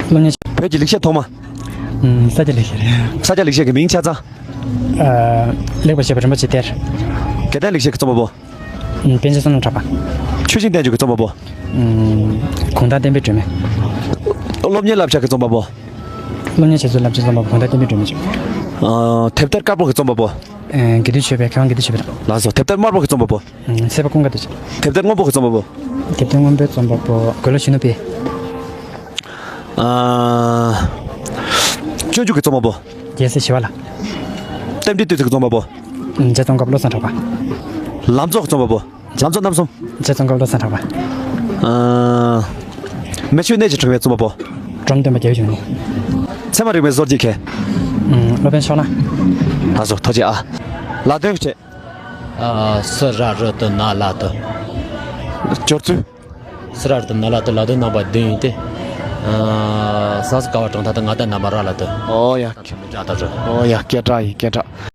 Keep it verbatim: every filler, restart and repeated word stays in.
སློབ་གཉེར། བོད་ཀྱི་ལེགས་བཤད་ཐོག་མ། ཨུམ། ས་སྐྱ་ལེགས་བཤད་རེད། ས་སྐྱ་ལེགས་བཤད་ཀྱི་མིང་ཆ་ཚང་། ཨ། ལེགས་པར་བཤད་པ་རིན་པོ་ཆེའི་གཏེར། དགེ་ལྡན་ལེགས་བཤད་ཀྱི་རྩོམ་པ་པོ། ཨུམ། པཎ་ཆེན་བསོད་ནམས་གྲགས་པ། ཆོས་དབྱིངས་བསྟན་འཛིན་གྱི་རྩོམ་པ་པོ། ཨུམ། གུང་ཐང་བསྟན་པའི་སྒྲོན་མེ། སློབ་གཉེར་བསླབ་བྱ་གི་རྩོམ་པ་པོ། སློབ་གཉེར་བྱེད་ཚུལ་བསླབ་བྱའི་རྩོམ་པ་པོ་གུང་ཐང་བསྟན་པའི་སྒྲོན་མེ་བྱོས། ཨ། དེབ་ཐེར་དཀར་པོ་གི་རྩོམ་པ་པོ། ཨེ། དགེ་འདུན་ཆོས་འཕེལ། མཁས་དབང་དགེ་འདུན་ཆོས་འཕེལ། ལགས་སོ། དེབ་ཐེར་དམར་པོ་གི་རྩོམ་པ་པོ། ཨུམ། ཚེ་དཔག་ཀུན་དགའ་རྡོ་རྗེ། དེབ་ཐེར་སྔོན་པོ་གི་རྩོམ་པ་པོ། དེབ་ཐེར་སྔོན་པོའི་རྩོམ་པ་པོ་དགེ་སློང་གཞོན་ནུ་དཔལ། ཨ། སྤྱོད་འཇུག་གི་རྩོམ་པ་པོ། རྒྱལ་སྲས་ཞི་བ་ལྷ། རྟེན་འབྲེལ་བསྟོད་ཚིག་གི་རྩོམ་པ་པོ། ཨུམ། རྗེ་ཙོང་ཁ་པ་བློ་བཟང་གྲགས་པ། ལམ་རྫོགས་ཀྱི་རྩོམ་པ་པོ། ལམ་རྫོགས་རྣམ་གསུམ། རྗེ་ཙོང་ཁ་པ་བློ་བཟང་གྲགས་པ། ཨ། མི་ཆོས་གནད་ཀྱིས་དྲངས་པའི་རྩོམ་པ་པོ། འབྲོམ་སྟོན་པ་རྒྱལ་བའི་འབྱུང་གནས། ཚད་མ་རིག་པའི་བཟོ་བགྱིས་མཁན། ཨུམ། སློབ་དཔོན་ཕྱོགས་གླང་། ལགས་སོ། ཐུགས་རྗེ་ཆེ། ཨ། ལ་དོན་གྱི་ཆེད། ཨ། སི་ར་རི་ཏི་ན་ལ་ཏི། སྦྱོར་ཚུལ། སི་ར་རི་ཏི་ན་ལ་ཏི། ལ་དོན་རྣམ་པ་བདུན་ཡིན་ཏེ། ཨ། ས་ས་ཀ་བ་དྲང་ཐ་ད་ང་ད་ན་མ་ར་ལ་ཏི། ཨོ་ཡ། ད་ད་མི་དྲག་ད་རི། ཨོ་ཡ། སྐད་གྲགས་ཡིན། སྐད་གྲགས།